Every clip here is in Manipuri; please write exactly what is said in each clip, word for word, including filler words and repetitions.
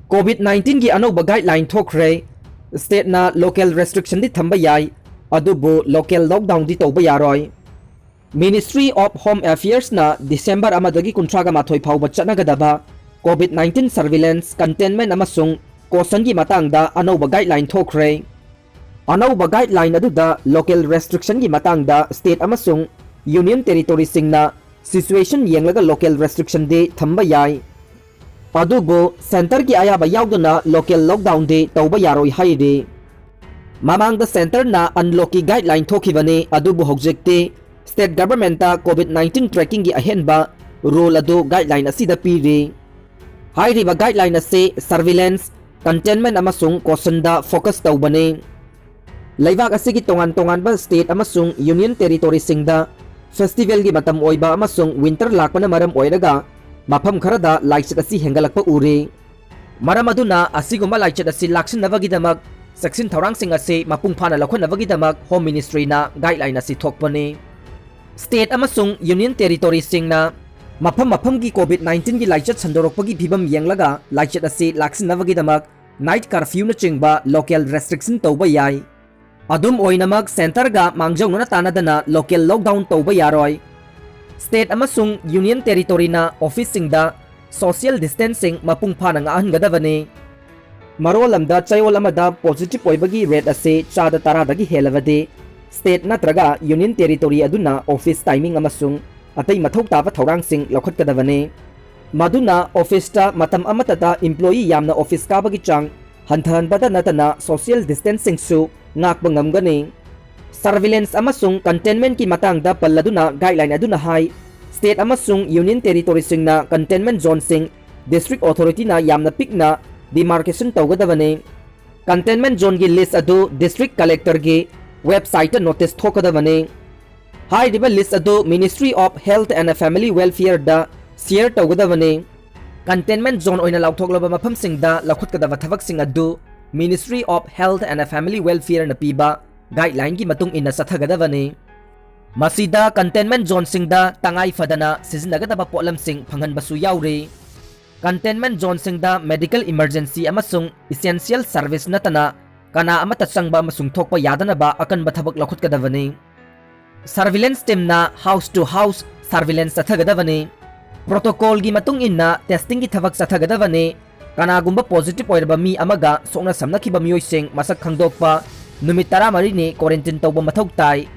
COVID nineteen ꯒꯤ ꯑꯅꯧꯕ guideline ꯊꯣꯛꯈ꯭ꯔꯦ꯫ State ꯅ local restriction ꯗꯤ ꯊꯝꯕ ꯌꯥꯏ, ꯑꯗꯨꯕꯨ local lockdown ꯗꯤ ꯇꯧꯕ ꯌꯥꯔꯣꯏ꯫ Ministry of Home Affairs ꯅ December ꯑꯃꯗꯒꯤ ꯀꯨꯟꯊ꯭ꯔꯥꯒ ꯃꯥꯊꯣꯏ ꯐꯥꯎꯕ ꯆꯠꯅꯒꯗꯕ COVID nineteen surveillance, containment ꯑꯃꯁꯨꯡ caution ꯒꯤ ꯃꯇꯥꯡꯗ ꯑꯅꯧꯕ guideline ꯊꯣꯛꯈ꯭ꯔꯦ꯫ ꯑꯅꯧꯕ guideline ꯑꯗꯨꯗ local restriction ꯒꯤ ꯃꯇꯥꯡꯗ state ꯑꯃꯁꯨꯡ union territory ꯁꯤꯡꯅ situation ꯌꯦꯡꯂꯒ local restriction ꯗꯤ ꯊꯝꯕ ꯌꯥꯏ, ꯑꯗꯨꯕꯨ centre ꯒꯤ ꯑꯌꯥꯕ ꯌꯥꯎꯗꯅ local lockdown ꯗꯤ ꯇꯧꯕ ꯌꯥꯔꯣꯏ ꯍꯥꯏꯔꯤ꯫ ꯃꯃꯥꯡꯗ centre ꯅ unlock ꯀꯤ guideline ꯊꯣꯛꯈꯤꯕꯅꯤ, ꯑꯗꯨꯕꯨ ꯍꯧꯖꯤꯛꯇꯤ state government ꯇ COVID nineteen tracking ꯒꯤ ꯑꯍꯦꯟꯕ role ꯑꯗꯨ guideline ꯑꯁꯤꯗ ꯄꯤꯔꯤ꯫ ꯍꯥꯏꯔꯤꯕ guideline ꯑꯁꯤ surveillance, containment ꯑꯃꯁꯨꯡ caution ꯗ focus ꯇꯧꯕꯅꯤ꯫ ꯂꯩꯕꯥꯛ ꯑꯁꯤꯒꯤ ꯇꯣꯉꯥꯟ ꯇꯣꯉꯥꯟꯕ state ꯑꯃꯁꯨꯡ union territory ꯁꯤꯡꯗ festival ꯒꯤ ꯃꯇꯝ ꯑꯣꯏꯕ ꯑꯃꯁꯨꯡ winter ꯂꯥꯛꯄꯅ ꯃꯔꯝ ꯑꯣꯏꯔꯒ ꯃꯐꯝ ꯈꯔꯗ ꯂꯥꯏꯆꯠ ꯑꯁꯤ ꯍꯦꯟꯒꯠꯂꯛꯄ ꯎꯔꯤ꯫ ꯃꯔꯝ ꯑꯗꯨꯅ ꯑꯁꯤꯒꯨꯝꯕ ꯂꯥꯏꯆꯠ ꯑꯁꯤ ꯂꯥꯛꯁꯤꯟꯅꯕꯒꯤꯗꯃꯛ ꯆꯦꯛꯁꯤꯟ ꯊꯧꯔꯥꯡꯁꯤꯡ ꯑꯁꯤ ꯃꯄꯨꯡ ꯐꯥꯅ ꯂꯧꯈꯠꯅꯕꯒꯤꯗꯃꯛ Home Ministry ꯅ guideline ꯑꯁꯤ ꯊꯣꯛꯄꯅꯤ꯫ State ꯑꯃꯁꯨꯡ union territory ꯁꯤꯡꯅ ꯃꯐꯝ ꯃꯐꯝꯒꯤ COVID nineteen ꯒꯤ ꯂꯥꯏꯆꯠ ꯁꯟꯗꯣꯔꯛꯄꯒꯤ ꯐꯤꯚꯝ ꯌꯦꯡꯂꯒ ꯂꯥꯏꯆꯠ ꯑꯁꯤ ꯂꯥꯛꯁꯤꯟꯅꯕꯒꯤꯗꯃꯛ night curfew ꯅꯆꯤꯡꯕ local restriction ꯇꯧꯕ ꯌꯥꯏ꯫ ꯑꯗꯨꯝ ꯑꯣꯏꯅꯃꯛ, centre ꯒ ꯃꯥꯡꯖꯧꯅꯅ ꯇꯥꯟꯅꯗꯅ local lockdown ꯇꯧꯕ ꯌꯥꯔꯣꯏ꯫ State ꯑꯃꯁꯨꯡ union territory ꯅ office ꯁꯤꯡꯗ social distancing ꯃꯄꯨꯡ ꯐꯥꯅ ꯉꯥꯛꯍꯟꯒꯗꯕꯅꯤ꯫ ꯃꯔꯣꯜ ꯑꯃꯗ, ꯆꯌꯣꯜ ꯑꯃꯗ positive ꯑꯣꯏꯕꯒꯤ rate ꯑꯁꯤ ꯆꯥꯗ ꯇꯔꯥꯗꯒꯤ ꯍꯦꯜꯂꯕꯗꯤ, state ꯅꯠꯇ꯭ꯔꯒ union territory ꯑꯗꯨꯅ office timing ꯑꯃꯁꯨꯡ ꯑꯇꯩ ꯃꯊꯧ ꯇꯥꯕ ꯊꯧꯔꯥꯡꯁꯤꯡ ꯂꯧꯈꯠꯀꯗꯕꯅꯤ꯫ ꯃꯗꯨꯅ office ꯇ ꯃꯇꯝ ꯑꯃꯠꯇꯗ employee ꯌꯥꯝꯅ office ꯀꯥꯕꯒꯤ ꯆꯥꯡ ꯍꯟꯊꯍꯟꯕꯗ ꯅꯠꯇꯅ social distancing ꯁꯨ ꯉꯥꯛꯄ ꯉꯝꯒꯅꯤ꯫ Surveillance ꯑꯃꯁꯨꯡ containment ꯀꯤ ꯃꯇꯥꯡꯗ ꯄꯜꯂꯗꯨꯅ guideline ꯑꯗꯨꯅ ꯍꯥꯏ, state ꯑꯃꯁꯨꯡ union territory ꯁꯤꯡꯅ containment zone ꯁꯤꯡ district authority ꯅ ꯌꯥꯝꯅ ꯄꯤꯛꯅ demarcation ꯇꯧꯒꯗꯕꯅꯤ꯫ Containment zone ꯒꯤ list ꯑꯗꯨ district collector ꯒꯤ website ꯇ notice ꯊꯣꯛꯀꯗꯕꯅꯤ꯫ ꯍꯥꯏꯔꯤꯕ list ꯑꯗꯨ Ministry of Health and Family Welfare the share ꯇꯧꯒꯗꯕꯅꯤ꯫ Containment zone ꯑꯣꯏꯅ ꯂꯥꯎꯊꯣꯛꯂꯕ ꯃꯐꯝꯁꯤꯡꯗ ꯂꯧꯈꯠꯀꯗꯕ ꯊꯕꯛꯁꯤꯡ ꯑꯗꯨ Ministry of Health and Family Welfare ꯅ ꯄꯤꯕ guideline ꯒꯤ ꯃꯇꯨꯡ ꯏꯟꯅ ꯆꯠꯊꯒꯗꯕꯅꯤ꯫ ꯃꯁꯤꯗ containment zone ꯁꯤꯡꯗ ꯇꯉꯥꯏ ꯐꯗꯅ ꯁꯤꯖꯤꯟꯅꯒꯗꯕ ꯄꯣꯠꯂꯝꯁꯤꯡ ꯐꯪꯍꯟꯕꯁꯨ ꯌꯥꯎꯔꯤ꯫ Containment zoneꯁꯤꯡꯗ medical emergency ꯑꯃꯁꯨꯡ essential service ꯅꯠꯇꯅ ꯀꯅꯥ ꯑꯃꯠꯇ ꯆꯪꯕ ꯑꯃꯁꯨꯡ ꯊꯣꯛꯄ ꯌꯥꯗꯅꯕ ꯑꯀꯟꯕ ꯊꯕꯛ ꯂꯧꯈꯠꯀꯗꯕꯅꯤ꯫ Surveillance teamꯅ house to house surveillance ꯆꯠꯊꯒꯗꯕꯅꯤ꯫ Protocolꯒꯤ ꯃꯇꯨꯡ ꯏꯟꯅ testingꯒꯤ ꯊꯕꯛ ꯆꯠꯊꯒꯗꯕꯅꯤ꯫ ꯀꯅꯥꯒꯨꯝꯕ positive ꯑꯣꯏꯔꯕ ꯃꯤ ꯑꯃꯒ ꯁꯣꯛꯅ ꯁꯝꯅꯈꯤꯕ ꯃꯤꯑꯣꯏꯁꯤꯡ ꯃꯁꯛ ꯈꯪꯗꯣꯛꯄ, ꯅꯨꯃꯤꯠ ꯇꯔꯥꯃꯔꯤꯅꯤ quarantine ꯇꯧꯕ ꯃꯊꯧ ꯇꯥꯏ꯫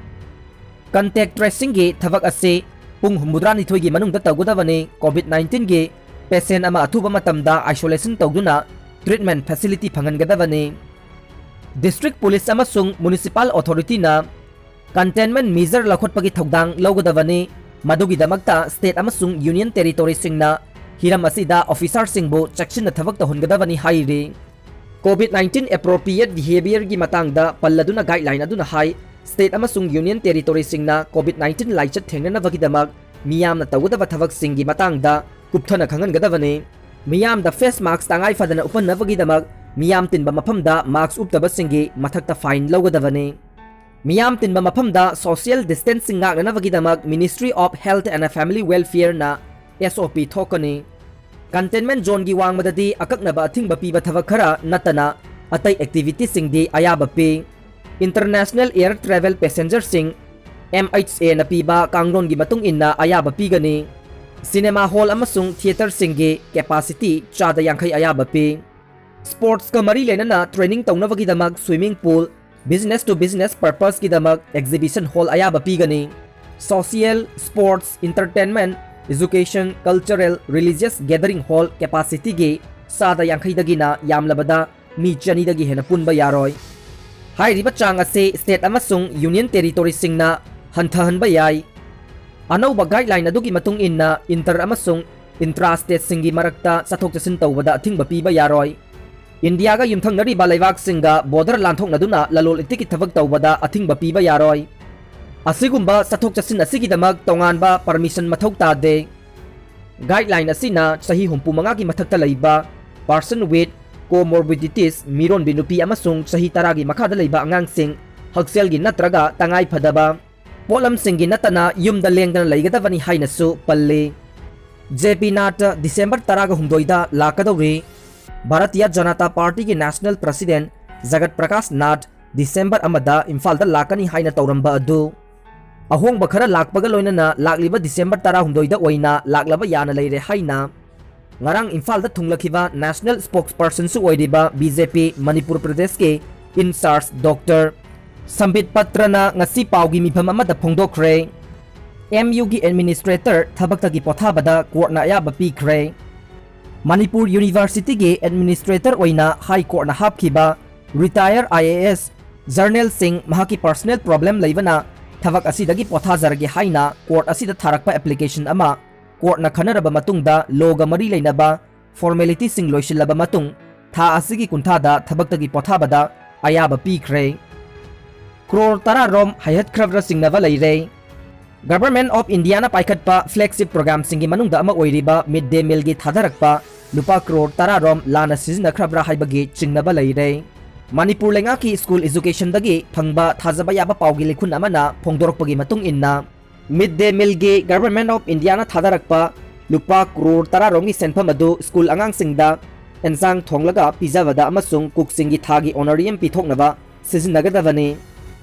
Contact tracingꯒꯤ ꯊꯕꯛ ꯑꯁꯤ ꯄꯨꯡ ꯍꯨꯝꯐꯨꯇꯔꯥꯅꯤꯊꯣꯏꯒꯤ ꯃꯅꯨꯡꯗ ꯇꯧꯒꯗꯕꯅꯤ꯫ COVID nineteen ꯑꯃ ꯑꯊꯨꯕ ꯃꯇꯝꯗ isolation ꯇꯧꯗꯨꯅ treatment facility ꯐꯪꯍꯟꯒꯗꯕꯅꯤ꯫ District police ꯑꯃꯁꯨꯡ municipal authorityꯅ containment measure ꯂꯧꯈꯠꯄꯒꯤ ꯊꯧꯗꯥꯡ ꯂꯧꯒꯗꯕꯅꯤ꯫ ꯃꯗꯨꯒꯤꯗꯃꯛꯇ state ꯑꯃꯁꯨꯡ union territoryꯁꯤꯡꯅ ꯍꯤꯔꯝ ꯑꯁꯤꯗ officerꯁꯤꯡꯕꯨ ꯆꯦꯛꯁꯤꯟꯅ ꯊꯕꯛ ꯇꯧꯍꯟꯒꯗꯕꯅꯤ ꯍꯥꯏꯔꯤ꯫ COVID nineteen appropriate behaviorꯒꯤ ꯃꯇꯥꯡꯗ ꯄꯜꯂꯗꯨꯅ guideline ꯑꯗꯨꯅ ꯍꯥꯏ, state ꯑꯃꯁꯨꯡ union territoryꯁꯤꯡꯅ COVID nineteen ꯂꯥꯏꯆꯠ ꯊꯦꯡꯅꯅꯕꯒꯤꯗꯃꯛ ꯃꯤꯌꯥꯝꯅ ꯇꯧꯒꯗꯕ ꯊꯕꯛꯁꯤꯡꯒꯤ ꯃꯇꯥꯡꯗ ꯀꯨꯞꯊꯅ ꯈꯪꯍꯟꯒꯗꯕꯅꯤ꯫ ꯃꯤꯌꯥꯝꯗ face mask ꯇꯉꯥꯏ ꯐꯗꯅ ꯎꯞꯍꯟꯅꯕꯒꯤꯗꯃꯛ ꯃꯤꯌꯥꯝ ꯇꯤꯟꯕ ꯃꯐꯝꯗ mask ꯎꯞꯇꯕꯁꯤꯡꯒꯤ ꯃꯊꯛꯇ fine ꯂꯧꯒꯗꯕꯅꯤ꯫ ꯃꯤꯌꯥꯝ ꯇꯤꯟꯕ ꯃꯐꯝꯗ social distancing ꯉꯥꯛꯅꯅꯕꯒꯤꯗꯃꯛ Ministry of Health and Family Welfareꯅ SOP ꯊꯣꯛꯀꯅꯤ꯫ Containment zoneꯒꯤ ꯋꯥꯡꯃꯗꯗꯤ ꯑꯀꯛꯅꯕ ꯑꯊꯤꯡꯕ ꯄꯤꯕ ꯊꯕꯛ ꯈꯔ ꯅꯠꯇꯅ ꯑꯇꯩ activityꯁꯤꯡꯗꯤ ꯑꯌꯥꯕ ꯄꯤ꯫ International air travel passengerꯁꯤꯡ MHAꯅ ꯄꯤꯕ ꯀꯥꯡꯂꯣꯟꯒꯤ ꯃꯇꯨꯡ ꯏꯟꯅ ꯑꯌꯥꯕ ꯄꯤꯒꯅꯤ꯫ Cinema hall ꯑꯃꯁꯨꯡ theatreꯁꯤꯡꯒꯤ capacity ꯆꯥꯗ ꯌꯥꯡꯈꯩ ꯑꯌꯥꯕ ꯄꯤ꯫ Sportsꯀ ꯃꯔꯤ ꯂꯩꯅꯅ training ꯇꯧꯅꯕꯒꯤꯗꯃꯛ swimming pool, business to business purposeꯀꯤꯗꯃꯛ exhibition hall ꯑꯌꯥꯕ ꯄꯤꯒꯅꯤ꯫ Social, sports, entertainment, education, cultural, religious gathering hall capacityꯒꯤ ꯆꯥꯗ ꯌꯥꯡꯈꯩꯗꯒꯤꯅ ꯌꯥꯝꯂꯕꯗ ꯃꯤ ꯆꯅꯤꯗꯒꯤ ꯍꯦꯟꯅ ꯄꯨꯟꯕ ꯌꯥꯔꯣꯏ꯫ ꯍꯥꯏꯔꯤꯕ ꯆꯥꯡ ꯑꯁꯤ state ꯑꯃꯁꯨꯡ union territoryꯁꯤꯡꯅ ꯍꯟꯊꯍꯟꯕ ꯌꯥꯏ꯫ ꯑꯅꯧꯕ guideline ꯑꯗꯨꯒꯤ ꯃꯇꯨꯡ ꯏꯟꯅ inter ꯑꯃꯁꯨꯡ intra stateꯁꯤꯡꯒꯤ ꯃꯔꯛꯇ ꯆꯠꯊꯣꯛ ꯆꯠꯁꯤꯟ ꯇꯧꯕꯗ ꯑꯊꯤꯡꯕ ꯄꯤꯕ ꯌꯥꯔꯣꯏ꯫ ꯏꯟꯗꯤꯌꯥꯒ ꯌꯨꯝꯊꯪꯅꯔꯤꯕ ꯂꯩꯕꯥꯛꯁꯤꯡꯒ border ꯂꯥꯟꯊꯣꯛꯅꯗꯨꯅ ꯂꯂꯣꯟ ꯏꯇꯤꯛꯀꯤ ꯊꯕꯛ ꯇꯧꯕꯗ ꯑꯊꯤꯡꯕ ꯄꯤꯕ ꯌꯥꯔꯣꯏ꯫ ꯑꯁꯤꯒꯨꯝꯕ ꯆꯠꯊꯣꯛ ꯆꯠꯁꯤꯟ ꯑꯁꯤꯒꯤꯗꯃꯛ ꯇꯣꯉꯥꯟꯕ permission ꯃꯊꯧ ꯇꯥꯗꯦ꯫ Guideline ꯑꯁꯤꯅ ꯆꯍꯤ ꯍꯨꯝꯐꯨ ꯃꯉꯥꯒꯤ ꯃꯊꯛꯇ ꯂꯩꯕ, person with comorbidities, ꯃꯤꯔꯣꯟꯕꯤ ꯅꯨꯄꯤ ꯑꯃꯁꯨꯡ ꯆꯍꯤ ꯇꯔꯥꯒꯤ ꯃꯈꯥꯗ ꯂꯩꯕ ꯑꯉꯥꯡꯁꯤꯡ, ꯍꯛꯁꯦꯜꯒꯤ ꯅꯠꯇ꯭ꯔꯒ ꯇꯉꯥꯏ ꯐꯗꯕ ꯄꯣꯠꯂꯝꯁꯤꯡꯒꯤ ꯅꯠꯇꯅ ꯌꯨꯝꯗ ꯂꯦꯡꯗꯅ ꯂꯩꯒꯗꯕꯅꯤ ꯍꯥꯏꯅꯁꯨ ꯄꯜꯂꯤ꯫ ꯖꯦ ꯄꯤ ꯅꯥꯗ ꯗꯤꯁꯦꯝꯕꯔ ꯇꯔꯥꯒ ꯍꯨꯝꯗꯣꯏꯗ ꯂꯥꯛꯀꯗꯧꯔꯤ꯫ ꯚꯥꯔꯇꯤꯌꯥ ꯖꯅꯇꯥ ꯄꯥꯔꯇꯤꯒꯤ ꯅꯦꯁꯅꯦꯜ ꯄ꯭ꯔꯁꯤꯗꯦꯟ ꯖꯒꯠ ꯄ꯭ꯔꯀꯥꯁ ꯅꯥꯗ ꯗꯤꯁꯦꯝꯕꯔ ꯑꯃꯗ ꯏꯝꯐꯥꯜꯗ ꯂꯥꯛꯀꯅꯤ ꯍꯥꯏꯅ ꯇꯧꯔꯝꯕ ꯑꯗꯨ ꯑꯍꯣꯡꯕ ꯈꯔ ꯂꯥꯛꯄꯒ ꯂꯣꯏꯅꯅ ꯂꯥꯛꯂꯤꯕ ꯗꯤꯁꯦꯝꯕꯔ ꯇꯔꯥꯍꯨꯝꯗꯣꯏꯗ ꯑꯣꯏꯅ ꯂꯥꯛꯂꯕ ꯌꯥꯅ ꯂꯩꯔꯦ ꯍꯥꯏꯅ ꯉꯔꯥꯡ ꯏꯝꯐꯥꯜꯗ ꯊꯨꯡꯂꯈꯤꯕ ꯅꯦꯁꯅꯦꯜ ꯁ꯭ꯄꯣꯛꯁꯄꯔꯁꯟꯁꯨ ꯑꯣꯏꯔꯤꯕ ꯕꯤ ꯖꯦ ꯄꯤ ꯃꯅꯤꯄꯨꯔ ꯄ꯭ꯔꯗꯦꯁꯀꯤ ꯏꯟꯆꯥꯔꯖ ꯗꯣꯛꯇꯔ ꯁꯝꯕꯤꯠ ꯄꯇ꯭ꯔꯅ ꯉꯁꯤ ꯄꯥꯎꯒꯤ ꯃꯤꯐꯝ ꯑꯃꯗ ꯐꯣꯡꯗꯣꯛꯈ꯭ꯔꯦ꯫ ꯑꯦꯝ ꯌꯨꯒꯤ ꯑꯦꯗꯃꯤꯅꯤꯁꯇ꯭ꯔꯦꯇꯔ ꯊꯕꯛꯇꯒꯤ ꯄꯣꯊꯥꯕꯗ ꯀꯣꯔꯠꯅ ꯑꯌꯥꯕ ꯄꯤꯈ꯭ꯔꯦ꯫ ꯃꯅꯤꯄꯨꯔ ꯌꯨꯅꯤꯚꯔꯁꯤꯇꯤꯒꯤ ꯑꯦꯗꯃꯤꯅꯤꯁꯇ꯭ꯔꯦꯇꯔ ꯑꯣꯏꯅ ꯍꯥꯏ ꯀꯣꯔꯠꯅ ꯍꯥꯞꯈꯤꯕ retire I A S journal ꯁꯤꯡ ꯃꯍꯥꯛꯀꯤ ꯄꯔꯁꯅꯦꯜ ꯄ꯭ꯔꯣꯕ꯭ꯂꯦꯝ ꯂꯩꯕꯅ ꯊꯕꯛ ꯑꯁꯤꯗꯒꯤ ꯄꯣꯊꯥꯖꯔꯒꯦ ꯍꯥꯏꯅ ꯀꯣꯔꯠ ꯑꯁꯤꯗ ꯊꯥꯔꯛꯄ ꯑꯦꯄ꯭ꯂꯤꯀꯦꯁꯟ ꯑꯃ ꯀꯣꯔꯠꯅ ꯈꯟꯅꯔꯕ ꯃꯇꯨꯡꯗ ꯂꯣꯒ ꯃꯔꯤ ꯂꯩꯅꯕ ꯐꯣꯔꯃꯦꯂꯤꯇꯤꯁꯤꯡ ꯂꯣꯏꯁꯤꯜꯂꯕ ꯃꯇꯨꯡ ꯊꯥ ꯑꯁꯤꯒꯤ ꯀꯨꯟꯊ꯭ꯔꯥꯗ ꯊꯕꯛꯇꯒꯤ ꯄꯣꯊꯥꯕꯗ ꯑꯌꯥꯕ ꯄꯤꯈ꯭ꯔꯦ꯫ ꯀ꯭ꯔꯣꯔ ꯇꯔꯥ ꯔꯣꯝ ꯍꯥꯏꯍꯠꯈ꯭ꯔꯕ꯭ꯔꯥ ꯆꯤꯡꯅꯕ ꯂꯩꯔꯦ꯫ Government of Indiaꯅ ꯄꯥꯏꯈꯠꯄ flagship programꯁꯤꯡꯒꯤ ꯃꯅꯨꯡꯗ ꯑꯃ ꯑꯣꯏꯔꯤꯕ ꯃꯤꯗ ꯗꯦ ꯃꯤꯜꯒꯤ ꯊꯥꯗꯔꯛꯄ ꯂꯨꯄꯥ ꯀ꯭ꯔꯣꯔ ꯇꯔꯥ ꯔꯣꯝ ꯂꯥꯟꯅ ꯁꯤꯖꯤꯟꯅꯈ꯭ꯔꯕ꯭ꯔꯥ ꯍꯥꯏꯕꯒꯤ ꯆꯤꯡꯅꯕ ꯂꯩꯔꯦ꯫ ꯃꯅꯤꯄꯨꯔ ꯂꯩꯉꯥꯛꯀꯤ ꯁ꯭ꯀꯨꯜ ꯑꯦꯖꯨꯀꯦꯁꯟꯗꯒꯤ ꯐꯪꯕ ꯊꯥꯖꯕ ꯌꯥꯕ ꯄꯥꯎꯒꯤ ꯂꯤꯈꯨꯟ ꯑꯃꯅ ꯐꯣꯡꯗꯣꯔꯛꯄꯒꯤ ꯃꯇꯨꯡ ꯏꯟꯅ, ꯃꯤꯗ ꯗꯦ ꯃꯤꯜꯒꯤ Government of Indiaꯅ ꯊꯥꯗꯔꯛꯄ ꯂꯨꯄꯥ ꯀ꯭ꯔꯣꯔ ꯇꯔꯥ ꯔꯣꯝꯒꯤ ꯁꯦꯟꯐꯝ ꯑꯗꯨ ꯁ꯭ꯀꯨꯜ ꯑꯉꯥꯡꯁꯤꯡꯗ ꯑꯦꯟꯁꯥꯡ ꯊꯣꯡꯂꯒ ꯄꯤꯖꯕꯗ ꯑꯃꯁꯨꯡ ꯀꯨꯛꯁꯤꯡꯒꯤ ꯊꯥꯒꯤ ꯑꯣꯅꯔꯤꯌꯝ ꯄꯤꯊꯣꯛꯅꯕ ꯁꯤꯖꯤꯟꯅꯒꯗꯕꯅꯤ꯫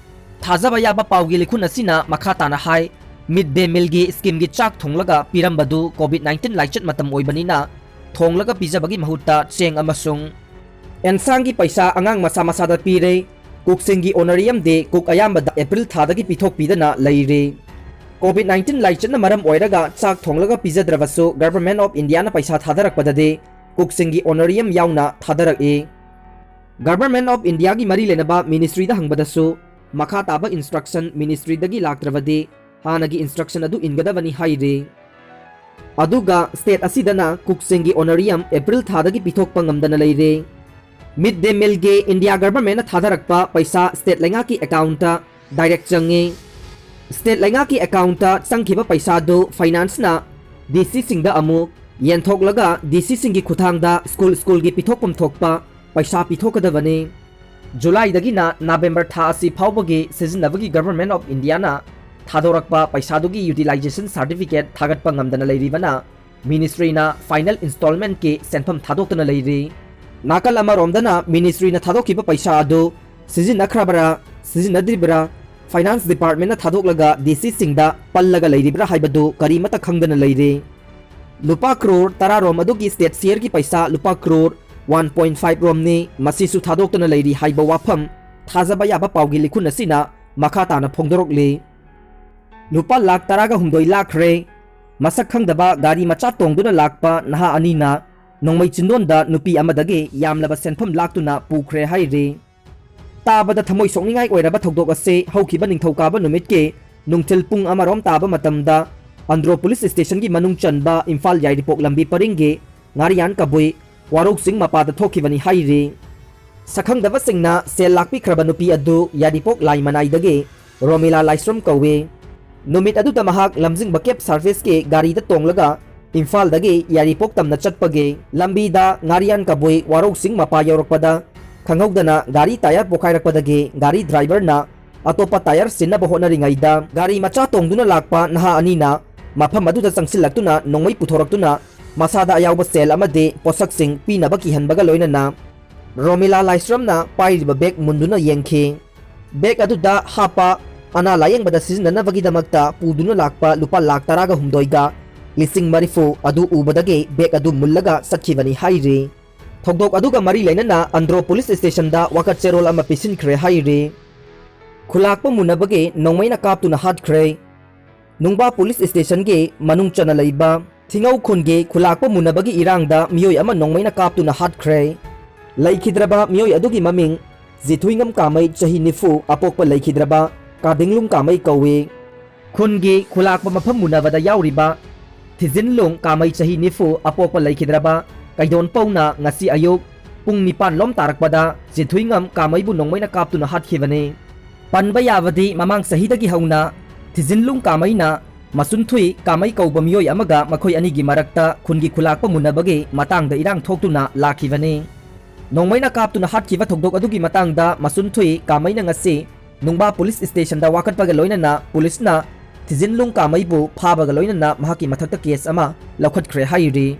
ꯊꯥꯖꯕ ꯌꯥꯕ ꯄꯥꯎꯒꯤ ꯂꯤꯈꯨꯟ ꯑꯁꯤꯅ ꯃꯈꯥ ꯇꯥꯅ ꯍꯥꯏ, ꯃꯤꯗ ꯗꯦ ꯃꯤꯜꯒꯤ ꯁ꯭ꯀꯤꯝꯒꯤ ꯆꯥꯛ ꯊꯣꯡꯂꯒ ꯄꯤꯔꯝꯕꯗꯨ ꯀꯣꯚꯤꯗ ꯅꯥꯏꯟꯇꯤꯟ ꯂꯥꯏꯆꯠ ꯃꯇꯝ ꯑꯣꯏꯕꯅꯤꯅ ꯊꯣꯡꯂꯒ ꯄꯤꯖꯕꯒꯤ ꯃꯍꯨꯠꯇ ꯆꯦꯡ ꯑꯃꯁꯨꯡ ꯑꯦꯟꯁꯥꯡꯒꯤ ꯄꯩꯁꯥ ꯑꯉꯥꯡ ꯃꯁꯥ ꯃꯁꯥꯗ ꯄꯤꯔꯦ꯫ ꯀꯨꯛꯁꯤꯡꯒꯤ ꯑꯣꯅꯔꯤꯌꯝꯗꯤ ꯀꯨꯛ ꯑꯌꯥꯝꯕꯗ ꯑꯦꯄ꯭ꯔꯤꯜ ꯊꯥꯗꯒꯤ ꯄꯤꯊꯣꯛꯄꯤꯗꯅ ꯂꯩꯔꯤ꯫ ꯀꯣꯚꯤꯗ ꯅꯥꯏꯟꯇꯤꯟ ꯂꯥꯏꯆꯠꯅ ꯃꯔꯝ ꯑꯣꯏꯔꯒ ꯆꯥꯛ ꯊꯣꯡꯂꯒ ꯄꯤꯖꯗ꯭ꯔꯕꯁꯨ Government of Indiaꯅ ꯄꯩꯁꯥ ꯊꯥꯗꯔꯛꯄꯗꯗꯤ ꯀꯨꯛꯁꯤꯡꯒꯤ ꯑꯣꯅꯔꯤꯌꯝ ꯌꯥꯎꯅ ꯊꯥꯗꯔꯛꯏ꯫ Government of Indiaꯒꯤ ꯃꯔꯤ ꯂꯩꯅꯕ ministryꯗ ꯍꯪꯕꯗꯁꯨ ꯃꯈꯥ ꯇꯥꯕ instruction ministryꯗꯒꯤ ꯂꯥꯛꯇ꯭ꯔꯕꯗꯤ ꯍꯥꯟꯅꯒꯤ instruction ꯑꯗꯨ ꯏꯟꯒꯗꯕꯅꯤ ꯍꯥꯏꯔꯤ꯫ ꯑꯗꯨꯒ state ꯑꯁꯤꯗꯅ ꯀꯨꯛꯁꯤꯡꯒꯤ ꯑꯣꯅꯔꯤꯌꯝ ꯑꯦꯄ꯭ꯔꯤꯜ ꯊꯥꯗꯒꯤ ꯄꯤꯊꯣꯛꯄ ꯉꯝꯗꯅ ꯂꯩꯔꯦ꯫ ꯃꯤꯗ ꯗꯦ ꯃꯤꯜꯒꯤ ꯏꯟꯗꯤꯌꯥ ꯒꯚꯔꯟꯃꯦꯟꯠꯅ ꯊꯥꯗꯔꯛꯄ ꯄꯩꯁꯥ state ꯂꯩꯉꯥꯛꯀꯤ ꯑꯦꯀꯥꯎꯟꯠꯇ direct ꯆꯪꯉꯤ꯫ State ꯂꯩꯉꯥꯛꯀꯤ ꯑꯦꯀꯥꯎꯟꯠꯇ ꯆꯪꯈꯤꯕ ꯄꯩꯁꯥꯗꯨ ꯐꯥꯏꯅꯥꯟꯁꯅ ꯗꯤ ꯁꯤꯁꯤꯡꯗ ꯑꯃꯨꯛ ꯌꯦꯟꯊꯣꯛꯂꯒ ꯗꯤ ꯁꯤꯁꯤꯡꯒꯤ ꯈꯨꯠꯊꯥꯡꯗ ꯁ꯭ꯀꯨꯜ ꯁ꯭ꯀꯨꯜꯒꯤ ꯄꯤꯊꯣꯛꯐꯝ ꯊꯣꯛꯄ ꯄꯩꯁꯥ ꯄꯤꯊꯣꯛꯀꯗꯕꯅꯤ꯫ ꯖꯨꯂꯥꯏꯗꯒꯤꯅ ꯅꯕꯦꯝꯕꯔ ꯊꯥ ꯑꯁꯤ ꯐꯥꯎꯕꯒꯤ ꯁꯤꯖꯤꯟꯅꯕꯒꯤ Government of Indiaꯅ ꯊꯥꯗꯣꯔꯛꯄ ꯄꯩꯁꯥꯗꯨꯒꯤ utilization certificate ꯊꯥꯒꯠꯄ ꯉꯝꯗꯅ ꯂꯩꯔꯤꯕꯅ ꯃꯤꯅꯤꯁꯇ꯭ꯔꯤꯅ ꯐꯥꯏꯅꯦꯜ ꯏꯟꯁꯇꯣꯜꯃꯦꯟꯠꯀꯤ ꯁꯦꯟꯐꯝ ꯊꯥꯗꯣꯛꯇꯅ ꯂꯩꯔꯤ꯫ ꯅꯥꯀꯜ ꯑꯃꯔꯣꯝꯗꯅ ꯃꯤꯅꯤꯁꯇ꯭ꯔꯤꯅ ꯊꯥꯗꯣꯛꯈꯤꯕ ꯄꯩꯁꯥ ꯑꯗꯨ ꯁꯤꯖꯤꯟꯅꯈ꯭ꯔꯕ꯭ꯔꯥ, ꯁꯤꯖꯤꯟꯅꯗ꯭ꯔꯤꯕ꯭ꯔꯥ, ꯐꯥꯏꯅꯥꯟꯁ ꯗꯤꯄꯥꯔꯠꯃꯦꯟꯠꯅ ꯊꯥꯗꯣꯛꯂꯒ ꯗꯤ ꯁꯤꯁꯤꯡꯗ ꯄꯜꯂꯒ ꯂꯩꯔꯤꯕ꯭ꯔꯥ ꯍꯥꯏꯕꯗꯨ ꯀꯔꯤꯃꯠꯇ ꯈꯪꯗꯅ ꯂꯩꯔꯤ꯫ ꯂꯨꯄꯥ ꯀ꯭ꯔꯣꯔ ꯇꯔꯥ ꯔꯣꯝ ꯑꯗꯨꯒꯤ ꯁ꯭ꯇꯦꯠ ꯁꯤꯌꯔꯒꯤ ꯄꯩꯁꯥ ꯂꯨꯄꯥ ꯀ꯭ꯔꯣꯔ ꯋꯥꯟ ꯄꯣꯏꯟꯠ ꯐꯥꯏꯚ ꯔꯣꯝꯅꯤ, ꯃꯁꯤꯁꯨ ꯊꯥꯗꯣꯛꯇꯅ ꯂꯩꯔꯤ ꯍꯥꯏꯕ ꯋꯥꯐꯝ ꯊꯥꯖꯕ ꯌꯥꯕ ꯄꯥꯎꯒꯤ ꯂꯤꯈꯨꯟ ꯑꯁꯤꯅ ꯃꯈꯥ ꯇꯥꯅ ꯐꯣꯡꯗꯣꯔꯛꯂꯤ꯫ ꯂꯨꯄꯥ ꯂꯥꯈ ꯇꯔꯥꯒ ꯍꯨꯝꯗꯣꯏ ꯂꯥꯛꯈ꯭ꯔꯦ꯫ ꯃꯁꯛ ꯈꯪꯗꯕ ꯒꯥꯔꯤ ꯃꯆꯥ ꯇꯣꯡꯗꯨꯅ ꯂꯥꯛꯄ ꯅꯍꯥ ꯑꯅꯤꯅ ꯅꯣꯡꯃꯩ ꯆꯤꯟꯗꯣꯟꯗ ꯅꯨꯄꯤ ꯑꯃꯗꯒꯤ ꯌꯥꯝꯂꯕ ꯁꯦꯟꯐꯝ ꯂꯥꯛꯇꯨꯅ ꯄꯨꯈ꯭ꯔꯦ ꯍꯥꯏꯔꯤ꯫ ꯇꯥꯕꯗ ꯊꯃꯣꯏ ꯁꯣꯛꯅꯤꯡꯉꯥꯏ ꯑꯣꯏꯔꯕ ꯊꯧꯗꯣꯛ ꯑꯁꯤ ꯍꯧꯈꯤꯕ ꯅꯤꯡꯊꯧꯀꯥꯕ ꯅꯨꯃꯤꯠꯀꯤ ꯅꯨꯡꯊꯤꯜ ꯄꯨꯡ ꯑꯃꯔꯣꯝ ꯇꯥꯕ ꯃꯇꯝꯗ ꯑꯟꯗ꯭ꯔꯣ ꯄꯨꯂꯤꯁ ꯁ꯭ꯇꯦꯁꯟꯒꯤ ꯃꯅꯨꯡ ꯆꯟꯕ ꯏꯝꯐꯥꯜ ꯌꯥꯏꯔꯤꯄꯣꯛ ꯂꯝꯕꯤ ꯄꯔꯤꯡꯒꯤ ꯉꯥꯔꯤꯌꯥꯟ ꯀꯕꯨꯏ ꯋꯥꯔꯧ ꯆꯤꯡ ꯃꯄꯥꯗ ꯊꯣꯛꯈꯤꯕꯅꯤ ꯍꯥꯏꯔꯤ꯫ ꯁꯛꯈꯪꯗꯕꯁꯤꯡꯅ ꯁꯦꯜ ꯂꯥꯛꯄꯤꯈ꯭ꯔꯕ ꯅꯨꯄꯤ ꯑꯗꯨ ꯌꯥꯏꯔꯤꯄꯣꯛ ꯂꯥꯏꯃꯅꯥꯏꯗꯒꯤ ꯔꯣꯃꯤꯂꯥ ꯂꯥꯏꯁ꯭ꯔꯝ ꯀꯧꯏ꯫ ꯅꯨꯃꯤꯠ ꯑꯗꯨꯗ ꯃꯍꯥꯛ ꯂꯝꯖꯤꯡꯕ ꯀꯦꯕ ꯁꯔꯚꯤꯁꯀꯤ ꯒꯥꯔꯤꯗ ꯇꯣꯡꯂꯒ ꯏꯝꯐꯥꯜꯗꯒꯤ ꯌꯥꯏꯔꯤꯄꯣꯛ ꯇꯝꯅ ꯆꯠꯄꯒꯤ ꯂꯝꯕꯤꯗ ꯉꯥꯔꯤꯌꯥꯟ ꯀꯕꯨꯏ ꯋꯥꯔꯧ ꯆꯤꯡ ꯃꯄꯥ ꯌꯧꯔꯛꯄꯗ ꯈꯪꯍꯧꯗꯅ ꯒꯥꯔꯤ ꯇꯥꯌꯔ ꯄꯣꯈꯥꯏꯔꯛꯄꯗꯒꯤ ꯒꯥꯔꯤ ꯗ꯭ꯔꯥꯏꯚꯔꯅ ꯑꯇꯣꯞꯄ ꯇꯥꯌꯔ ꯁꯤꯟꯅꯕ ꯍꯣꯠꯅꯔꯤꯉꯩꯗ ꯒꯥꯔꯤ ꯃꯆꯥ ꯇꯣꯡꯗꯨꯅ ꯂꯥꯛꯄ ꯅꯍꯥ ꯑꯅꯤꯅ ꯃꯐꯝ ꯑꯗꯨꯗ ꯆꯪꯁꯤꯜꯂꯛꯇꯨꯅ ꯅꯣꯡꯃꯩ ꯄꯨꯊꯣꯔꯛꯇꯨꯅ ꯃꯁꯥꯗ ꯑꯌꯥꯎꯕ ꯁꯦꯜ ꯑꯃꯗꯤ ꯄꯣꯠꯁꯛꯁꯤꯡ ꯄꯤꯅꯕ ꯀꯤꯍꯟꯕꯒ ꯂꯣꯏꯅꯅ ꯔꯣꯃꯤꯂꯥ ꯂꯥꯏꯁ꯭ꯔꯝꯅ ꯄꯥꯏꯔꯤꯕ ꯕꯦꯒ ꯃꯨꯟꯗꯨꯅ ꯌꯦꯡꯈꯤ꯫ ꯕꯦꯒ ꯑꯗꯨꯗ ꯍꯥꯞꯄ ꯑꯅꯥ ꯂꯥꯌꯦꯡꯕꯗ ꯁꯤꯖꯤꯟꯅꯅꯕꯒꯤꯗꯃꯛꯇ ꯄꯨꯗꯨꯅ ꯂꯥꯛꯄ ꯂꯨꯄꯥ ꯂꯥꯈ ꯇꯔꯥꯒ ꯍꯨꯝꯗꯣꯏꯒ ꯂꯤꯁꯤꯡ ꯃꯔꯤꯐꯨ ꯑꯗꯨ ꯎꯕꯗꯒꯤ ꯕꯦꯒ ꯑꯗꯨ ꯃꯨꯜꯂꯒ ꯆꯠꯈꯤꯕꯅꯤ ꯍꯥꯏꯔꯤ꯫ ꯊꯧꯗꯣꯛ ꯑꯗꯨꯒ ꯃꯔꯤ ꯂꯩꯅꯅ ꯑꯟꯗ꯭ꯔꯣ ꯄꯨꯂꯤꯁ ꯁ꯭ꯇꯦꯁꯟꯗ ꯋꯥꯀꯠ ꯆꯦꯔꯣꯜ ꯑꯃ ꯄꯤꯁꯤꯟꯈ꯭ꯔꯦ ꯍꯥꯏꯔꯤ꯫ ꯈꯨꯂꯥꯛꯄ ꯃꯨꯟꯅꯕꯒꯤ ꯅꯣꯡꯃꯩꯅ ꯀꯥꯞꯇꯨꯅ ꯍꯥꯠꯈ꯭ꯔꯦ꯫ ꯅꯨꯡꯕꯥ ꯄꯨꯂꯤꯁ ꯁ꯭ꯇꯦꯁꯟꯒꯤ ꯃꯅꯨꯡ ꯆꯟꯅ ꯂꯩꯕ ꯊꯤꯉꯧ ꯈꯨꯟꯒꯤ ꯈꯨꯂꯥꯛꯄ ꯃꯨꯟꯅꯕꯒꯤ ꯏꯔꯥꯡꯗ ꯃꯤꯑꯣꯏ ꯑꯃ ꯅꯣꯡꯃꯩꯅ ꯀꯥꯞꯇꯨꯅ ꯍꯥꯠꯈ꯭ꯔꯦ꯫ ꯂꯩꯈꯤꯗ꯭ꯔꯕ ꯃꯤꯑꯣꯏ ꯑꯗꯨꯒꯤ ꯃꯃꯤꯡ ꯖꯤꯊꯨꯏꯉꯝ ꯀꯥꯃꯩ, ꯆꯍꯤ ꯅꯤꯐꯨ, ꯑꯄꯣꯛꯄ ꯂꯩꯈꯤꯗ꯭ꯔꯕ ꯀꯥꯗꯤꯡꯂꯨꯡ ꯀꯥꯃꯩ ꯀꯧꯏ꯫ ꯈꯨꯟꯒꯤ ꯈꯨꯂꯥꯛꯄ ꯃꯐꯝ ꯃꯨꯟꯅꯕꯗ ꯌꯥꯎꯔꯤꯕ ꯊꯤꯖꯤꯟꯂꯨꯡ ꯀꯥꯃꯩ, ꯆꯍꯤ ꯅꯤꯐꯨ, ꯑꯄꯣꯛꯄ ꯂꯩꯈꯤꯗ꯭ꯔꯕ ꯀꯩꯗꯣꯟꯄꯧꯅ ꯉꯁꯤ ꯑꯌꯨꯛ ꯄꯨꯡ ꯅꯤꯄꯥꯟ ꯂꯣꯝ ꯇꯥꯔꯛꯄꯗ ꯖꯤꯊꯨꯏꯉꯝ ꯀꯥꯃꯩꯕꯨ ꯅꯣꯡꯃꯩꯅ ꯀꯥꯞꯇꯨꯅ ꯍꯥꯠꯈꯤꯕꯅꯤ꯫ ꯄꯟꯕ ꯌꯥꯕꯗꯤ ꯃꯃꯥꯡ ꯆꯍꯤꯗꯒꯤ ꯍꯧꯅ ꯊꯤꯖꯤꯟꯂꯨꯡ ꯀꯥꯃꯩꯅ ꯃꯆꯨꯟꯊꯨꯏ ꯀꯥꯃꯩ ꯀꯧꯕ ꯃꯤꯑꯣꯏ ꯑꯃꯒ ꯃꯈꯣꯏ ꯑꯅꯤꯒꯤ ꯃꯔꯛꯇ ꯈꯨꯟꯒꯤ ꯈꯨꯂꯥꯛꯄ ꯃꯨꯟꯅꯕꯒꯤ ꯃꯇꯥꯡꯗ ꯏꯔꯥꯡ ꯊꯣꯛꯇꯨꯅ ꯂꯥꯛꯈꯤꯕꯅꯤ꯫ ꯅꯣꯡꯃꯩꯅ ꯀꯥꯞꯇꯨꯅ ꯍꯥꯠꯈꯤꯕ ꯊꯧꯗꯣꯛ ꯑꯗꯨꯒꯤ ꯃꯇꯥꯡꯗ ꯃꯆꯨꯟꯊꯨꯏ ꯀꯥꯃꯩꯅ ꯉꯁꯤ ꯅꯨꯡꯕꯥ ꯄꯨꯂꯤꯁ ꯁ꯭ꯇꯦꯁꯟꯗ ꯋꯥꯀꯠꯄꯒ ꯂꯣꯏꯅꯅ ꯄꯨꯂꯤꯁꯅ ꯊꯤꯖꯤꯟꯂꯨꯡ ꯀꯥꯃꯩꯕꯨ ꯐꯥꯕꯒ ꯂꯣꯏꯅꯅ ꯃꯍꯥꯛꯀꯤ ꯃꯊꯛꯇ case ꯑꯃ ꯂꯧꯈꯠꯈ꯭ꯔꯦ ꯍꯥꯏꯔꯤ꯫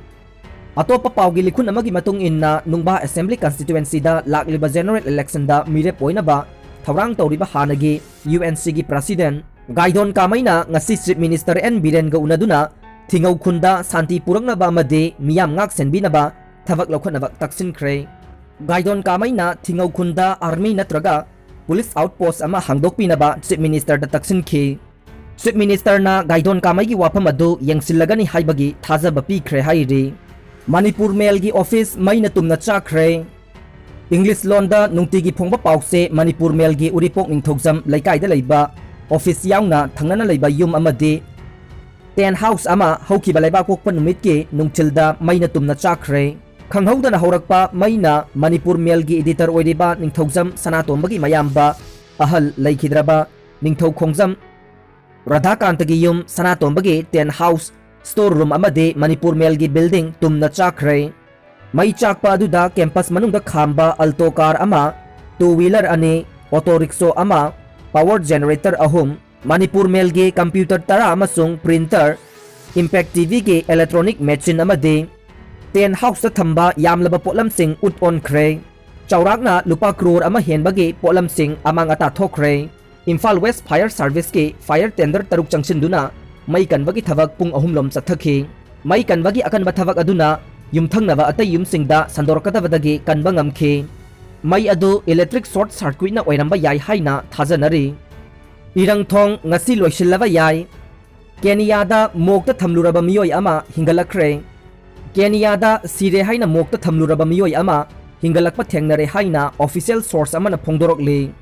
ꯑꯇꯣꯞꯄ ꯄꯥꯎꯒꯤ ꯂꯤꯈꯨꯟ ꯑꯃꯒꯤ ꯃꯇꯨꯡ ꯏꯟꯅ, ꯅꯨꯡꯕꯥ Assembly Constituencyꯗ ꯂꯥꯛꯂꯤꯕ general electionꯗ ꯃꯤꯔꯦꯞ ꯑꯣꯏꯅꯕ ꯊꯧꯔꯥꯡ ꯇꯧꯔꯤꯕ ꯍꯥꯟꯅꯒꯤ UNCꯒꯤ President ꯒꯥꯏꯗꯣꯟ ꯀꯥꯃꯩꯅ ꯉꯁꯤ Chief Minister N ꯕꯤꯔꯦꯟꯒ ꯎꯅꯗꯨꯅ ꯊꯤꯡꯉꯧ ꯈꯨꯟꯗ ꯁꯥꯟꯇꯤ ꯄꯨꯔꯛꯅꯕ ꯑꯃꯗꯤ ꯃꯤꯌꯥꯝ ꯉꯥꯛ ꯁꯦꯟꯕꯤꯅꯕ ꯊꯕꯛ ꯂꯧꯈꯠꯅꯕ ꯇꯛꯁꯤꯟꯈ꯭ꯔꯦ꯫ ꯒꯥꯏꯗꯣꯟ ꯀꯥꯃꯩꯅ ꯊꯤꯡꯉꯧ ꯈꯨꯟꯗ army ꯅꯠꯇ꯭ꯔꯒ police outpost ꯑꯃ ꯍꯥꯡꯗꯣꯛꯄꯤꯅꯕ Chief Ministerꯗ ꯇꯛꯁꯤꯟꯈꯤ꯫ Chief Ministerꯅ ꯒꯥꯏꯗꯣꯟ ꯀꯥꯃꯩꯒꯤ ꯋꯥꯐꯝ ꯑꯗꯨ ꯌꯦꯡꯁꯤꯜꯂꯒꯅꯤ ꯍꯥꯏꯕꯒꯤ ꯊꯥꯖꯕ ꯄꯤꯈ꯭ꯔꯦ ꯍꯥꯏꯔꯤ꯫ ꯃꯅꯤꯄꯨꯔ ꯃꯦꯜꯒꯤ office ꯃꯩꯅ ꯇꯨꯝꯅ ꯆꯥꯛꯈ꯭ꯔꯦ꯫ English ꯂꯣꯟꯗ ꯅꯨꯡꯇꯤꯒꯤ ꯐꯣꯡꯕ ꯄꯥꯎꯁꯦ ꯃꯅꯤꯄꯨꯔ ꯃꯦꯜꯒꯤ ꯎꯔꯤꯄꯣꯛ ꯅꯤꯡꯊꯧꯖꯝ ꯂꯩꯀꯥꯏꯗ ꯂꯩꯕ office ꯌꯥꯎꯅ ꯊꯪꯅꯅ ꯂꯩꯕ ꯌꯨꯝ ꯑꯃꯗꯤ tent house ꯑꯃ ꯍꯧꯈꯤꯕ ꯂꯩꯕꯥꯛꯄꯣꯛꯄ ꯅꯨꯃꯤꯠꯀꯤ ꯅꯨꯡꯊꯤꯜꯗ ꯃꯩꯅ ꯇꯨꯝꯅ ꯆꯥꯛꯈ꯭ꯔꯦ꯫ ꯈꯪꯍꯧꯗꯅ ꯍꯧꯔꯛꯄ ꯃꯩꯅ ꯃꯅꯤꯄꯨꯔ ꯃꯦꯜꯒꯤ editor ꯑꯣꯏꯔꯤꯕ ꯅꯤꯡꯊꯧꯖꯝ ꯁꯅꯥꯇꯣꯝꯕꯒꯤ ꯃꯌꯥꯝꯕ ꯑꯍꯜ ꯂꯩꯈꯤꯗ꯭ꯔꯕ ꯅꯤꯡꯊꯧ ꯈꯣꯡꯖꯝ ꯔꯥꯙꯥꯀꯥꯟꯇꯒꯤ ꯌꯨꯝ, ꯁꯅꯥꯇꯣꯝꯕꯒꯤ tent house, store room ꯑꯃꯗꯤ ꯃꯅꯤꯄꯨꯔ ꯃꯦꯜꯒꯤ building ꯇꯨꯝꯅ ꯆꯥꯛꯈ꯭ꯔꯦ꯫ ꯃꯩ ꯆꯥꯛꯄ ꯑꯗꯨꯗ campus ꯃꯅꯨꯡꯗ ꯈꯥꯝꯕ Alto car ꯑꯃ, two wheeler ꯑꯅꯤ, auto rickshaw ꯑꯃ, power generator ꯑꯍꯨꯝ, ꯃꯅꯤꯄꯨꯔ ꯃꯦꯜꯒꯤ computer ꯇꯔꯥ ꯑꯃꯁꯨꯡ printer, Impact TVꯒꯤ electronic machine ꯑꯃꯗꯤ tent houseꯇ ꯊꯝꯕ ꯌꯥꯝꯂꯕ ꯄꯣꯠꯂꯝꯁꯤꯡ ꯎꯠ ꯑꯣꯟꯈ꯭ꯔꯦ꯫ ꯆꯥꯎꯔꯥꯛꯅ ꯂꯨꯄꯥ ꯀ꯭ꯔꯣꯔ ꯑꯃ ꯍꯦꯟꯕꯒꯤ ꯄꯣꯠꯂꯝꯁꯤꯡ ꯑꯃꯥꯡ ꯑꯇꯥ ꯊꯣꯛꯈ꯭ꯔꯦ꯫ Imphal West Fire Serviceꯀꯤ fire tender ꯇꯔꯨꯛ ꯆꯪꯁꯤꯟꯗꯨꯅ ꯃꯩ ꯀꯟꯕꯒꯤ ꯊꯕꯛ ꯄꯨꯡ ꯑꯍꯨꯝꯂꯣꯝ ꯆꯠꯊꯈꯤ꯫ ꯃꯩ ꯀꯟꯕꯒꯤ ꯑꯀꯟꯕ ꯊꯕꯛ ꯑꯗꯨꯅ ꯌꯨꯝꯊꯪꯅꯕ ꯑꯇꯩ ꯌꯨꯝꯁꯤꯡꯗ ꯁꯟꯗꯣꯔꯛꯀꯗꯕꯗꯒꯤ ꯀꯟꯕ ꯉꯝꯈꯤ꯫ ꯃꯩ ꯑꯗꯨ electric short circuitꯅ ꯑꯣꯏꯔꯝꯕ ꯌꯥꯏ ꯍꯥꯏꯅ ꯊꯥꯖꯅꯔꯤ꯫ ꯏꯔꯪꯊꯣꯡ ꯉꯁꯤ ꯂꯣꯏꯁꯤꯜꯂꯕ ꯌꯥꯏ꯫ ꯀꯦꯅꯤꯌꯥꯗ ꯃꯣꯛꯇ ꯊꯝꯂꯨꯔꯕ ꯃꯤꯑꯣꯏ ꯑꯃ ꯍꯤꯡꯒꯠꯂꯛꯈ꯭ꯔꯦ꯫ ꯀꯦꯅꯤꯌꯥꯗ ꯁꯤꯔꯦ ꯍꯥꯏꯅ ꯃꯣꯛꯇ ꯊꯝꯂꯨꯔꯕ ꯃꯤꯑꯣꯏ ꯑꯃ ꯍꯤꯡꯒꯠꯂꯛꯄ ꯊꯦꯡꯅꯔꯦ ꯍꯥꯏꯅ official source ꯑꯃꯅ ꯐꯣꯡꯗꯣꯔꯛꯂꯤ꯫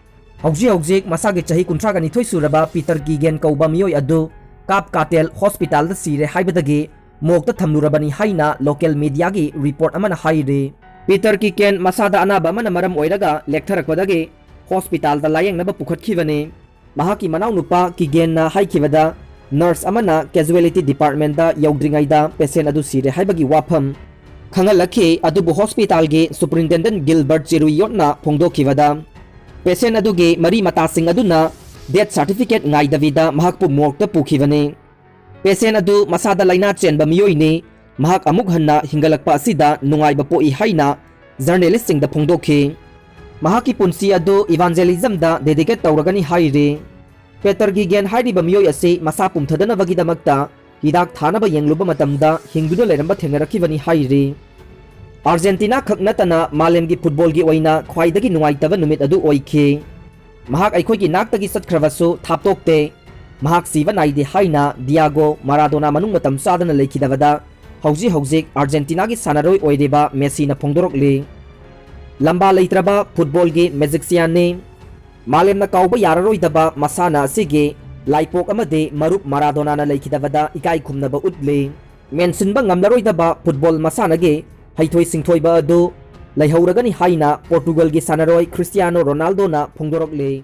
ꯍꯧꯖꯤꯛ ꯍꯧꯖꯤꯛ ꯃꯁꯥꯒꯤ ꯆꯍꯤ ꯀꯨꯟꯊ꯭ꯔꯥꯒ ꯅꯤꯊꯣꯏ ꯁꯨꯔꯕ ꯄꯤꯇꯔ ꯀꯤꯒꯦꯟ ꯀꯧꯕ ꯃꯤꯑꯣꯏ ꯑꯗꯨ ꯀꯥꯞ ꯀꯥꯇꯦꯜ hospitalꯗ ꯁꯤꯔꯦ ꯍꯥꯏꯕꯗꯒꯤ ꯃꯣꯛꯇ ꯊꯝꯂꯨꯔꯕꯅꯤ ꯍꯥꯏꯅ local mediaꯒꯤ report ꯑꯃꯅ ꯍꯥꯏꯔꯤ꯫ ꯄꯤꯇꯔ ꯀꯤꯒꯦꯟ ꯃꯁꯥꯗ ꯑꯅꯥꯕ ꯑꯃꯅ ꯃꯔꯝ ꯑꯣꯏꯔꯒ ꯂꯦꯛꯊꯔꯛꯄꯗꯒꯤ hospitalꯗ ꯂꯥꯌꯦꯡꯅꯕ ꯄꯨꯈꯠꯈꯤꯕꯅꯤ꯫ ꯃꯍꯥꯛꯀꯤ ꯃꯅꯥꯎꯅꯨꯄꯥ ꯀꯤꯒꯦꯟꯅ ꯍꯥꯏꯈꯤꯕꯗ, nurse ꯑꯃꯅ casualty departmentꯗ ꯌꯧꯗ꯭ꯔꯤꯉꯩꯗ patient ꯑꯗꯨ ꯁꯤꯔꯦ ꯍꯥꯏꯕꯒꯤ ꯋꯥꯐꯝ ꯈꯪꯍꯜꯂꯛꯈꯤ, ꯑꯗꯨꯕꯨ hospitalꯒꯤ superintendent ꯒꯤꯜꯕꯔꯠ ꯆꯤꯔꯨꯏꯌꯣꯠꯅ ꯐꯣꯡꯗꯣꯛꯈꯤꯕꯗ, patient ꯑꯗꯨꯒꯤ ꯃꯔꯤ ꯃꯇꯥꯁꯤꯡ ꯑꯗꯨꯅ Death certificate ꯉꯥꯏꯗꯕꯤꯗ ꯃꯍꯥꯛꯄꯨ morgueꯇ ꯄꯨꯈꯤꯕꯅꯤ꯫ Patient ꯑꯗꯨ ꯃꯁꯥꯗ ꯂꯥꯏꯅꯥ ꯆꯦꯟꯕ ꯃꯤꯑꯣꯏꯅꯤ, ꯃꯍꯥꯛ ꯑꯃꯨꯛ ꯍꯟꯅ ꯍꯤꯡꯒꯠꯂꯛꯄ ꯑꯁꯤꯗ ꯅꯨꯡꯉꯥꯏꯕ ꯄꯣꯛꯏ ꯍꯥꯏꯅ journalistꯁꯤꯡꯗ ꯐꯣꯡꯗꯣꯛꯈꯤ꯫ ꯃꯍꯥꯛꯀꯤ ꯄꯨꯟꯁꯤ ꯑꯗꯨ evangelismꯗ dedicate ꯇꯧꯔꯒꯅꯤ ꯍꯥꯏꯔꯤ꯫ Peter Guiguen ꯍꯥꯏꯔꯤꯕ ꯃꯤꯑꯣꯏ ꯑꯁꯤ ꯃꯁꯥ ꯄꯨꯝꯊꯗꯅꯕꯒꯤꯗꯃꯛꯇ ꯍꯤꯗꯥꯛ ꯊꯥꯅꯕ ꯌꯦꯡꯂꯨꯕ ꯃꯇꯝꯗ ꯍꯤꯡꯗꯨꯅ ꯂꯩꯔꯝꯕ ꯊꯦꯡꯅꯔꯛꯈꯤꯕꯅꯤ ꯍꯥꯏꯔꯤ꯫ Argentina ꯈꯛ ꯅꯠꯇꯅ ꯃꯥꯂꯦꯝꯒꯤ footballꯒꯤ ꯑꯣꯏꯅ ꯈ꯭ꯋꯥꯏꯗꯒꯤ ꯅꯨꯡꯉꯥꯏꯇꯕ ꯅꯨꯃꯤꯠ ꯑꯗꯨ ꯑꯣꯏꯈꯤ꯫ ꯃꯍꯥꯛ ꯑꯩꯈꯣꯏꯒꯤ ꯅꯥꯛꯇꯒꯤ ꯆꯠꯈ꯭ꯔꯕꯁꯨ ꯊꯥꯞꯇꯣꯛꯇꯦ꯫ ꯃꯍꯥꯛ ꯁꯤꯕ ꯅꯥꯏꯗꯦ ꯍꯥꯏꯅ Diego Maradona ꯃꯅꯨꯡ ꯃꯇꯝ ꯆꯥꯗꯅ ꯂꯩꯈꯤꯗꯕꯗ ꯍꯧꯖꯤꯛ ꯍꯧꯖꯤꯛ Argentinaꯒꯤ ꯁꯥꯟꯅꯔꯣꯏ ꯑꯣꯏꯔꯤꯕ Messiꯅ ꯐꯣꯡꯗꯣꯔꯛꯂꯤ꯫ ꯂꯝꯕꯥ ꯂꯩꯇ꯭ꯔꯕ footballꯒꯤ magicianꯅꯤ꯫ ꯃꯥꯂꯦꯝꯅ ꯀꯥꯎꯕ ꯌꯥꯔꯔꯣꯏꯗꯕ ꯃꯁꯥꯟꯅ ꯑꯁꯤꯒꯤ ꯂꯥꯏꯄꯣꯛ ꯑꯃꯗꯤ ꯃꯔꯨꯞ Maradonaꯅ ꯂꯩꯈꯤꯗꯕꯗ ꯏꯀꯥꯏ ꯈꯨꯝꯅꯕ ꯎꯠꯂꯤ꯫ ꯃꯦꯟꯁꯤꯟꯕ ꯉꯝꯂꯔꯣꯏꯗꯕ football ꯃꯁꯥꯟꯅꯒꯤ ꯍꯩꯊꯣꯏ ꯁꯤꯡꯊꯣꯏꯕ ꯑꯗꯨ ꯂꯩꯍꯧꯔꯒꯅꯤ ꯍꯥꯏꯅ Portugalꯒꯤ ꯁꯥꯟꯅꯔꯣꯏ Cristiano Ronaldoꯅ ꯐꯣꯡꯗꯣꯔꯛꯂꯤ꯫